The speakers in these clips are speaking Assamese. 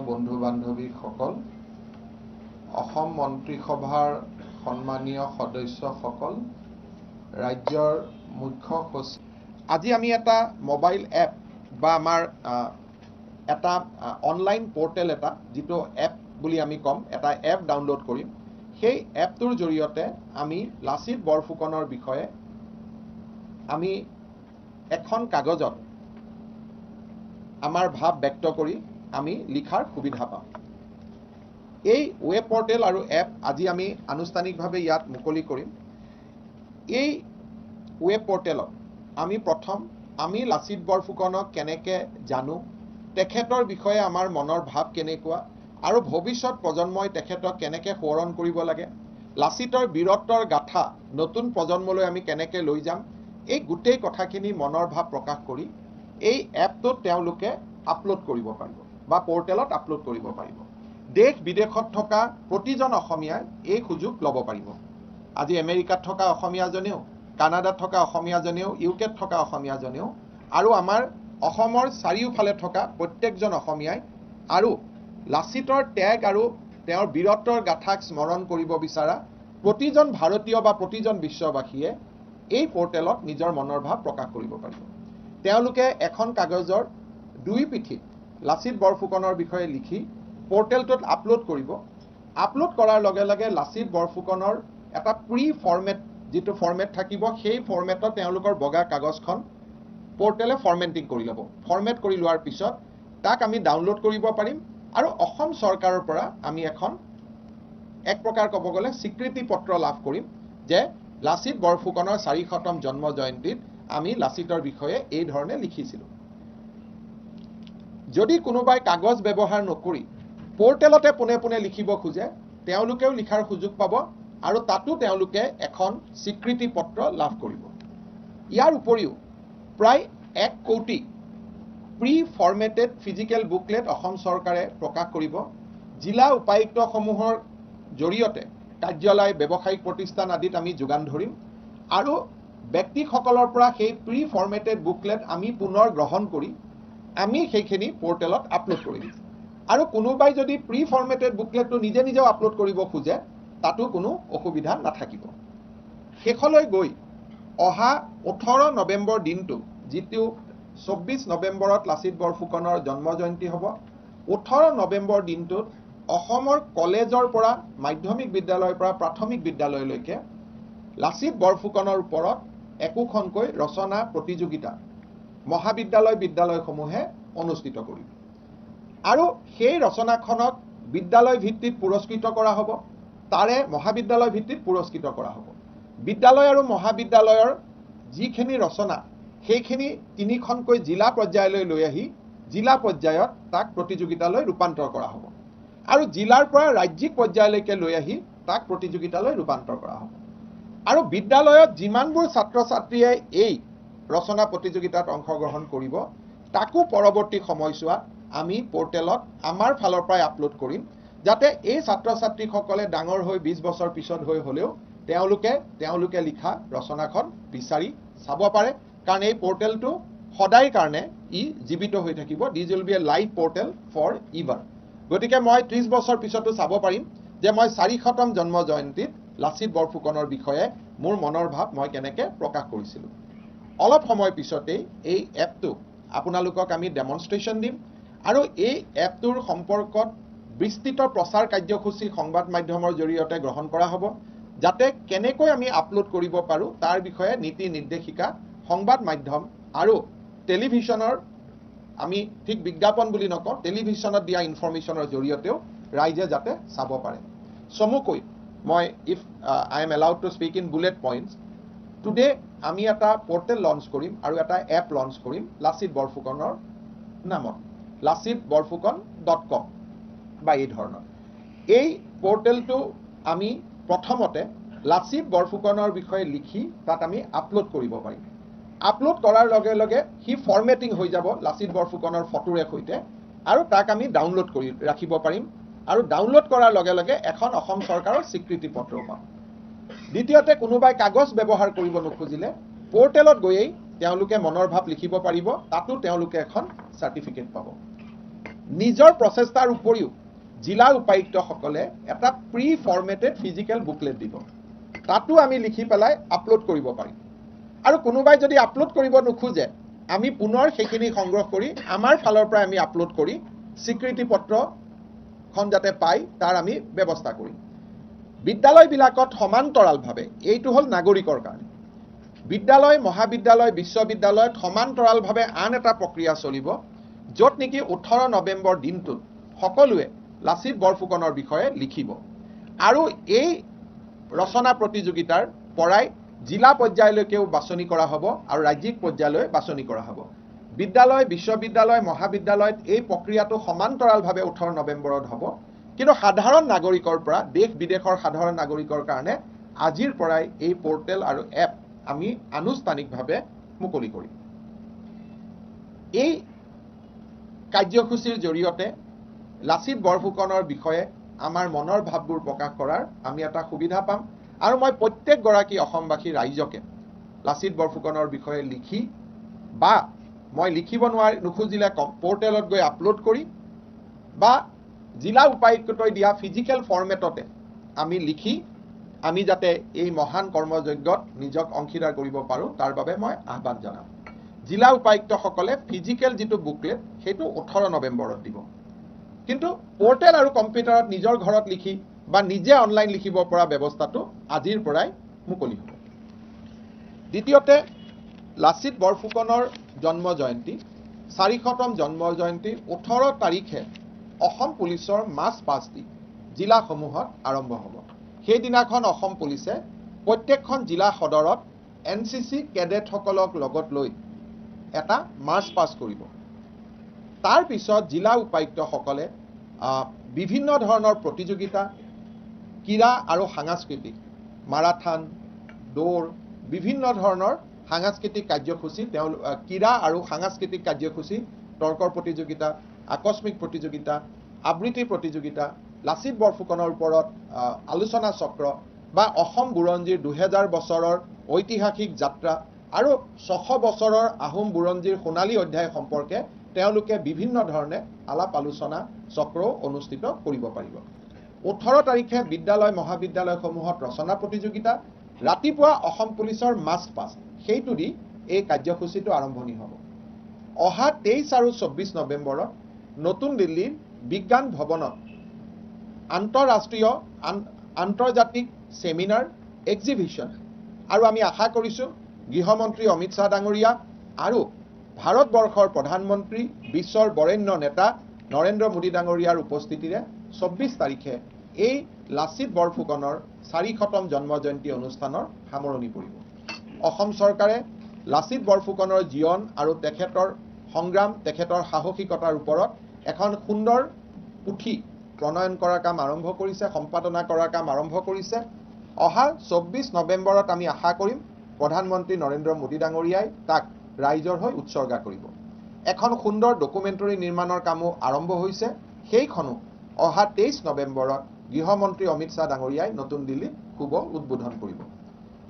বন্ধু-বান্ধৱীসকল, অসম মন্ত্ৰীসভাৰ সন্মানীয় সদস্যসকল, ৰাজ্যৰ মুখ্য সচিব, আজি আমি এটা মোবাইল এপ বা আমাৰ এটা অনলাইন পৰ্টেল এটা, যিটো এপ বুলি আমি ক'ম, এটা এপ ডাউনলোড কৰিম। সেই এপটোৰ জৰিয়তে আমি লাচিত বৰফুকনৰ বিষয়ে আমি এখন কাগজত আমাৰ ভাৱ ব্যক্ত কৰি আমি লিখাৰ সুবিধা পাম। এই ৱেব পৰ্টেল আৰু এপ আজি আমি আনুষ্ঠানিকভাৱে ইয়াত মুকলি কৰিম। এই ৱেব পৰ্টেলত আমি প্ৰথম আমি লাচিত বৰফুকনক কেনেকৈ জানো, তেখেতৰ বিষয়ে আমাৰ মনৰ ভাৱ কেনেকুৱা আৰু ভৱিষ্যত প্ৰজন্মই তেখেতক কেনেকৈ সোঁৱৰণ কৰিব লাগে, লাচিতৰ বীৰত্বৰ গাথা নতুন প্ৰজন্মলৈ আমি কেনেকৈ লৈ যাম, এই গোটেই কথাখিনি মনৰ ভাৱ প্ৰকাশ কৰি এই এপটোত তেওঁলোকে আপলোড কৰিব পাৰিব বা পৰ্টেলত আপলোড কৰিব পাৰিব। দেশ বিদেশত থকা প্ৰতিজন অসমীয়াই এই সুযোগ ল'ব পাৰিব। আজি আমেৰিকাত থকা অসমীয়াজনেও, কানাডাত থকা অসমীয়াজনেও, ইউকেত থকা অসমীয়াজনেও আৰু আমাৰ অসমৰ চাৰিওফালে থকা প্ৰত্যেকজন অসমীয়াই আৰু লাচিতৰ ত্যাগ আৰু তেওঁৰ বীৰত্বৰ গাথাক স্মৰণ কৰিব বিচৰা প্ৰতিজন ভাৰতীয় বা প্ৰতিজন বিশ্ববাসীয়ে এই পৰ্টেলত নিজৰ মনৰ ভাৱ প্ৰকাশ কৰিব পাৰিব। তেওঁলোকে এখন কাগজৰ দুই পিঠিত লাচিত বৰফুকনৰ বিষয়ে লিখি পৰ্টেলটোত আপলোড কৰিব। আপলোড কৰাৰ লগে লগে লাচিত বৰফুকনৰ এটা প্ৰি ফৰ্মেট, যিটো ফৰ্মেট থাকিব, সেই ফৰ্মেটত তেওঁলোকৰ বগা কাগজখন পৰ্টেলে ফৰ্মেটিং কৰি ল'ব। ফৰ্মেট কৰি লোৱাৰ পিছত তাক আমি ডাউনলোড কৰিব পাৰিম আৰু অসম চৰকাৰৰ পৰা আমি এখন এক প্ৰকাৰ ক'ব গ'লে স্বীকৃতি পত্ৰ লাভ কৰিম যে লাচিত বৰফুকনৰ 400তম জন্ম জয়ন্তীত আমি লাচিতৰ বিষয়ে এই ধৰণে লিখিছিলোঁ। যদি কোনোবাই কাগজ ব্যৱহাৰ নকৰি পৰ্টেলতে পোনে পোনে লিখিব খোজে, তেওঁলোকেও লিখাৰ সুযোগ পাব আৰু তাতো তেওঁলোকে এখন স্বীকৃতি পত্ৰ লাভ কৰিব। ইয়াৰ উপৰিও প্ৰায় 1 কোটি pre formatted physical booklet Assam চৰকাৰে প্ৰকাশ কৰিব। জিলা উপায়ুক্তসমূহৰ জৰিয়তে কাৰ্যালয়, ব্যৱসায়িক প্ৰতিষ্ঠান আদিত আমি যোগান ধৰিম আৰু ব্যক্তিসকলৰ পৰা সেই প্ৰি ফৰ্মেটেড বুকলেট আমি পুনৰ গ্ৰহণ কৰি আমি সেইখিনি পৰ্টেলত আপলোড কৰি দিম। আৰু কোনোবাই যদি প্ৰি ফৰ্মেটেড বুকলেটটো নিজে নিজেও আপলোড কৰিব খোজে, তাতো কোনো অসুবিধা নাথাকিব। শেষলৈ গৈ অহা 18 নৱেম্বৰ দিনটো, যিটো 24 নৱেম্বৰত লাচিত বৰফুকনৰ জন্ম জয়ন্তী হ'ব, 18 নৱেম্বৰ দিনটোত অসমৰ কলেজৰ পৰা, মাধ্যমিক বিদ্যালয়ৰ পৰা প্ৰাথমিক বিদ্যালয়লৈকে লাচিত বৰফুকনৰ ওপৰত একোখনকৈ ৰচনা প্ৰতিযোগিতা মহাবিদ্যালয়, বিদ্যালয়সমূহে অনুষ্ঠিত কৰিব আৰু সেই ৰচনাখনক বিদ্যালয় ভিত্তিত পুৰস্কৃত কৰা হ'ব, তাৰে মহাবিদ্যালয় ভিত্তিত পুৰস্কৃত কৰা হ'ব। বিদ্যালয় আৰু মহাবিদ্যালয়ৰ যিখিনি ৰচনা, সেইখিনি তিনিখনকৈ জিলা পৰ্যায়লৈ লৈ আহি জিলা পৰ্যায়ত তাক প্ৰতিযোগিতালৈ ৰূপান্তৰ কৰা হ'ব আৰু জিলাৰ পৰা ৰাজ্যিক পৰ্যায়লৈকে লৈ আহি তাক প্ৰতিযোগিতালৈ ৰূপান্তৰ কৰা হ'ব। আৰু বিদ্যালয়ত যিমানবোৰ ছাত্ৰ ছাত্ৰীয়ে এই ৰচনা প্ৰতিযোগিতাত অংশগ্ৰহণ কৰিব, তাকো পৰৱৰ্তী সময়ছোৱাত আমি পৰ্টেলত আমাৰ ফালৰ পৰাই আপলোড কৰিম, যাতে এই ছাত্ৰ ছাত্ৰীসকলে ডাঙৰ হৈ 20 বছৰ পিছত হৈ হ'লেও তেওঁলোকে লিখা ৰচনাখন বিচাৰি চাব পাৰে। কাৰণ এই পৰ্টেলটো সদায় কাৰণে ই জীৱিত হৈ থাকিব। This will be a live portal forever. গতিকে মই 30 বছৰ পিছতো চাব পাৰিম যে মই 400তম জন্ম জয়ন্তীত লাচিত বৰফুকনৰ বিষয়ে মোৰ মনৰ ভাৱ মই কেনেকৈ প্ৰকাশ কৰিছিলোঁ। অলপ সময় পিছতেই এই এপটো আপোনালোকক আমি ডেমনষ্ট্ৰেশ্যন দিম আৰু এই এপটোৰ সম্পৰ্কত বিস্তৃত প্ৰচাৰ কাৰ্যসূচী সংবাদ মাধ্যমৰ জৰিয়তে গ্ৰহণ কৰা হ'ব, যাতে কেনেকৈ আমি আপলোড কৰিব পাৰোঁ তাৰ বিষয়ে নীতি নিৰ্দেশিকা সংবাদ মাধ্যম আৰু টেলিভিশ্যনৰ, আমি ঠিক বিজ্ঞাপন বুলি নকওঁ, টেলিভিশ্যনত দিয়া ইনফৰ্মেশ্যনৰ জৰিয়তেও ৰাইজে যাতে চাব পাৰে। চমুকৈ মই, if I am allowed to speak in bullet points today, আমি এটা পৰ্টেল লঞ্চ কৰিম আৰু এটা এপ লঞ্চ কৰিম লাচিত বৰফুকনৰ নামত, lachitborphukan.com বা এই ধৰণৰ। এই পৰ্টেলটো আমি প্ৰথমতে লাচিত বৰফুকনৰ বিষয়ে লিখি তাত আমি আপলোড কৰিব পাৰিম। আপলোড কৰাৰ লগে লগে সি ফৰ্মেটিং হৈ যাব লাচিত বৰফুকনৰ ফটোৰে সৈতে আৰু তাক আমি ডাউনলোড কৰি ৰাখিব পাৰিম আৰু ডাউনলোড কৰাৰ লগে লগে এখন অসম চৰকাৰৰ স্বীকৃতি পত্ৰও পাম। দ্বিতীয়তে, কোনোবাই কাগজ ব্যৱহাৰ কৰিব নোখোজিলে পৰ্টেলত গৈয়েই তেওঁলোকে মনৰ ভাৱ লিখিব পাৰিব, তাতো তেওঁলোকে এখন চাৰ্টিফিকেট পাব। নিজৰ প্ৰচেষ্টাৰ উপৰিও জিলা উপায়ুক্তসকলে এটা প্ৰি ফৰ্মেটেড ফিজিকেল বুকলেট দিব। তাতো আমি লিখি পেলাই আপলোড কৰিব পাৰিম আৰু কোনোবাই যদি আপলোড কৰিব নোখোজে, আমি পুনৰ সেইখিনি সংগ্ৰহ কৰি আমাৰ ফালৰ পৰা আমি আপলোড কৰি স্বীকৃতি পত্ৰখন যাতে পায়, তাৰ আমি ব্যৱস্থা কৰিম। বিদ্যালয়বিলাকত সমান্তৰালভাৱে, এইটো হ'ল নাগৰিকৰ কাৰণে, বিদ্যালয়, মহাবিদ্যালয়, বিশ্ববিদ্যালয়ত সমান্তৰালভাৱে আন এটা প্ৰক্ৰিয়া চলিব, য'ত নেকি 18 নৱেম্বৰ দিনটোত সকলোৱে লাচিত বৰফুকনৰ বিষয়ে লিখিব আৰু এই ৰচনা প্ৰতিযোগিতাৰ পৰাই জিলা পৰ্যায়লৈকেও বাছনি কৰা হ'ব আৰু ৰাজ্যিক পৰ্যায়লৈ বাছনি কৰা হ'ব। বিদ্যালয়, বিশ্ববিদ্যালয়, মহাবিদ্যালয়ত এই প্ৰক্ৰিয়াটো সমান্তৰালভাৱে 18 নৱেম্বৰত হ'ব। কিন্তু সাধাৰণ নাগৰিকৰ পৰা, দেশ বিদেশৰ সাধাৰণ নাগৰিকৰ কাৰণে আজিৰ পৰাই এই পৰ্টেল আৰু এপ আমি আনুষ্ঠানিকভাৱে মুকলি কৰিম। এই কাৰ্যসূচীৰ জৰিয়তে লাচিত বৰফুকনৰ বিষয়ে আমাৰ মনৰ ভাৱবোৰ প্ৰকাশ কৰাৰ আমি এটা সুবিধা পাম আৰু মই প্ৰত্যেকগৰাকী অসমবাসী ৰাইজকে লাচিত বৰফুকনৰ বিষয়ে লিখি বা মই লিখিব নোৱাৰি নোখোজিলে পৰ্টেলত গৈ আপলোড কৰি বা জিলা উপায়ুক্তই দিয়া ফিজিকেল ফৰ্মেটতে আমি লিখি আমি যাতে এই মহান কৰ্মযজ্ঞত নিজক অংশীদাৰ কৰিব পাৰোঁ, তাৰ বাবে মই আহ্বান জনাম। জিলা উপায়ুক্তসকলে ফিজিকেল যিটো বুকলেট, সেইটো 18 নৱেম্বৰত দিব। কিন্তু পৰ্টেল আৰু কম্পিউটাৰত নিজৰ ঘৰত লিখি বা নিজে অনলাইন লিখিব পৰা ব্যৱস্থাটো আজিৰ পৰাই মুকলি হ'ব। দ্বিতীয়তে, লাচিত বৰফুকনৰ জন্ম জয়ন্তী, 400তম জন্ম জয়ন্তী 18 তাৰিখে অসম পুলিচৰ মাৰ্চ পাষ্ট জিলাসমূহত আৰম্ভ হ'ব। সেইদিনাখন অসম পুলিচে প্ৰত্যেকখন জিলা সদৰত এনচিচি কেডেটসকলক লগত লৈ এটা মাৰ্চ পাষ্ট কৰিব। তাৰপিছত জিলা উপায়ুক্তসকলে বিভিন্ন ধৰণৰ প্ৰতিযোগিতা, ক্ৰীড়া আৰু সাংস্কৃতিক মাৰাথান দৌৰ, বিভিন্ন ধৰণৰ সাংস্কৃতিক কাৰ্যসূচী, তেওঁ ক্ৰীড়া আৰু সাংস্কৃতিক কাৰ্যসূচী, তৰ্কৰ প্ৰতিযোগিতা, আকস্মিক প্ৰতিযোগিতা, আবৃত্তি প্ৰতিযোগিতা, লাচিত বৰফুকনৰ ওপৰত আলোচনা চক্ৰ বা অসম বুৰঞ্জীৰ 2000 বছৰৰ ঐতিহাসিক যাত্ৰা আৰু 600 বছৰৰ আহোম বুৰঞ্জীৰ সোণালী অধ্যায় সম্পৰ্কে তেওঁলোকে বিভিন্ন ধৰণে আলাপ আলোচনা চক্ৰও অনুষ্ঠিত কৰিব পাৰিব। 18 তাৰিখে বিদ্যালয়, মহাবিদ্যালয়সমূহত ৰচনা প্ৰতিযোগিতা, ৰাতিপুৱা অসম পুলিচৰ মাৰ্চ পাষ্ট, সেইটো দি এই কাৰ্যসূচীটো আৰম্ভণি হ'ব। অহা 23 আৰু 24 নৱেম্বৰত নতুন দিল্লীৰ বিজ্ঞান ভৱনত আন্তঃৰাষ্ট্ৰীয় আন্তৰ্জাতিক ছেমিনাৰ, এক্সিবিশ্যন আৰু আমি আশা কৰিছোঁ গৃহমন্ত্ৰী অমিত শ্বাহ ডাঙৰীয়া আৰু ভাৰতবৰ্ষৰ প্ৰধানমন্ত্ৰী, বিশ্বৰ বৰেণ্য নেতা নৰেন্দ্ৰ মোদী ডাঙৰীয়াৰ উপস্থিতিৰে 24 তাৰিখে এই লাচিত বৰফুকনৰ 400তম জন্ম জয়ন্তী অনুষ্ঠানৰ সামৰণি পৰিব। অসম চৰকাৰে লাচিত বৰফুকনৰ জীৱন আৰু তেখেতৰ সংগ্ৰাম, তেখেতৰ সাহসিকতাৰ ওপৰত এখন সুন্দৰ পুথি প্ৰণয়ন কৰাৰ কাম আৰম্ভ কৰিছে, সম্পাদনা কৰাৰ কাম আৰম্ভ কৰিছে। অহা 24 নৱেম্বৰত আমি আশা কৰিম প্ৰধানমন্ত্ৰী নৰেন্দ্ৰ মোদী ডাঙৰীয়াই তাক ৰাইজৰ হৈ উৎসৰ্গা কৰিব। এখন সুন্দৰ ডকুমেণ্টাৰী নিৰ্মাণৰ কামো আৰম্ভ হৈছে। সেইখনো অহা 23 নৱেম্বৰত গৃহমন্ত্ৰী অমিত শ্বাহ ডাঙৰীয়াই নতুন দিল্লীত শুভ উদ্বোধন কৰিব।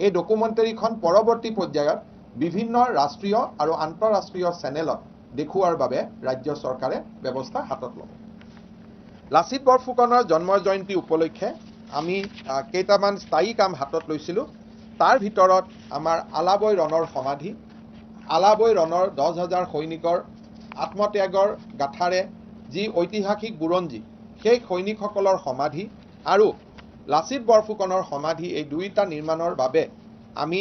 এই ডকুমেণ্টাৰীখন পৰৱৰ্তী পৰ্যায়ত বিভিন্ন ৰাষ্ট্ৰীয় আৰু আন্তঃৰাষ্ট্ৰীয় চেনেলত দেখুওৱাৰ বাবে ৰাজ্য চৰকাৰে ব্যৱস্থা হাতত ল'ব। লাচিত বৰফুকনৰ জন্ম জয়ন্তী উপলক্ষে আমি কেইটামান স্থায়ী কাম হাতত লৈছিলোঁ। তাৰ ভিতৰত আমাৰ আলাবৈ ৰণৰ সমাধি, আলাবৈ ৰণৰ 10,000 সৈনিকৰ আত্মত্যাগৰ গাথাৰে যি ঐতিহাসিক বুৰঞ্জী, সেই সৈনিকসকলৰ সমাধি আৰু লাচিত বৰফুকনৰ সমাধি, এই দুয়োটা নিৰ্মাণৰ বাবে আমি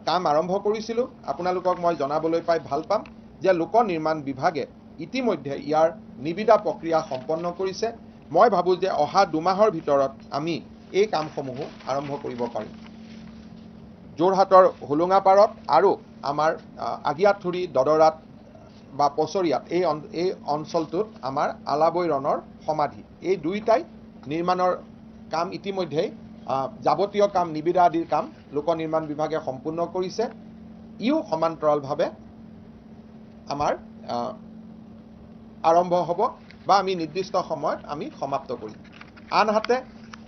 কাম আৰম্ভ কৰিছিলোঁ। আপোনালোকক মই জনাবলৈ পাই ভাল পাম যে লোক নিৰ্মাণ বিভাগে ইতিমধ্যে ইয়াৰ নিবিদা প্ৰক্ৰিয়া সম্পন্ন কৰিছে। মই ভাবোঁ যে অহা 2 মাহৰ ভিতৰত আমি এই কামসমূহো আৰম্ভ কৰিব পাৰিম। যোৰহাটৰ হোলোঙাপাৰত আৰু আমাৰ আগিয়াথুৰি, দদৰাত বা পচৰীয়াত এই অঞ্চলটোত আমাৰ আলাবৈ ৰণৰ সমাধি, এই দুয়োটাই নিৰ্মাণৰ কাম ইতিমধ্যেই যাৱতীয় কাম, নিবিদা আদিৰ কাম লোক নিৰ্মাণ বিভাগে সম্পূৰ্ণ কৰিছে। ইও সমান্তৰালভাৱে আমাৰ আৰম্ভ হ'ব বা আমি নিৰ্দিষ্ট সময়ত আমি সমাপ্ত কৰিম। আনহাতে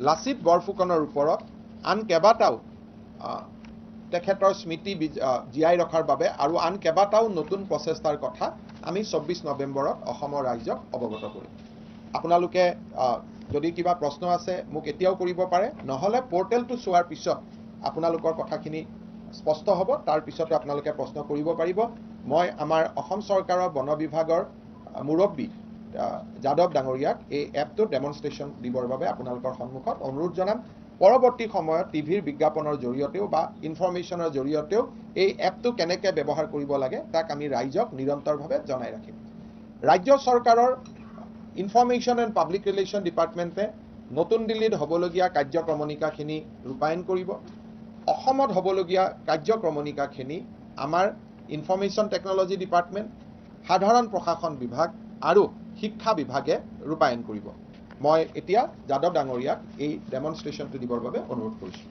লাচিত বৰফুকনৰ ওপৰত আন কেইবাটাও তেখেতৰ স্মৃতি জীয়াই ৰখাৰ বাবে আৰু আন কেইবাটাও নতুন প্ৰচেষ্টাৰ কথা আমি 24 নৱেম্বৰত অসমৰ ৰাইজক অৱগত কৰিম। আপোনালোকে যদি কিবা প্ৰশ্ন আছে মোক এতিয়াও কৰিব পাৰে, নহ'লে পৰ্টেলটো চোৱাৰ পিছত আপোনালোকৰ কথাখিনি স্পষ্ট হ'ব, তাৰ পিছতো আপোনালোকে প্ৰশ্ন কৰিব পাৰিব। মই আমাৰ অসম চৰকাৰৰ বন বিভাগৰ মুৰব্বী যাদৱ ডাঙৰীয়াক এই এপটো ডেমনষ্ট্ৰেশ্যন দিবৰ বাবে আপোনালোকৰ সন্মুখত অনুৰোধ জনাম। পৰৱৰ্তী সময়ত টিভিৰ বিজ্ঞাপনৰ জৰিয়তেও বা ইনফৰ্মেশ্যনৰ জৰিয়তেও এই এপটো কেনেকৈ ব্যৱহাৰ কৰিব লাগে তাক আমি ৰাইজক নিৰন্তৰভাৱে জনাই ৰাখিম। ৰাজ্য চৰকাৰৰ ইনফৰ্মেশ্যন এণ্ড পাব্লিক ৰিলেশ্যন ডিপাৰ্টমেণ্টে নতুন দিল্লীত হ'বলগীয়া কাৰ্যক্ৰমণিকাখিনি ৰূপায়ণ কৰিব। অসমত হ'বলগীয়া কাৰ্যক্ৰমণিকাখিনি আমাৰ ইনফৰ্মেশ্যন টেকন'লজি ডিপাৰ্টমেণ্ট, সাধাৰণ প্ৰশাসন বিভাগ আৰু শিক্ষা বিভাগে ৰূপায়ণ কৰিব। মই এতিয়া যাদৱ ডাঙৰীয়াক এই ডেমনষ্ট্ৰেশ্যনটো দিবৰ বাবে অনুৰোধ কৰিছোঁ।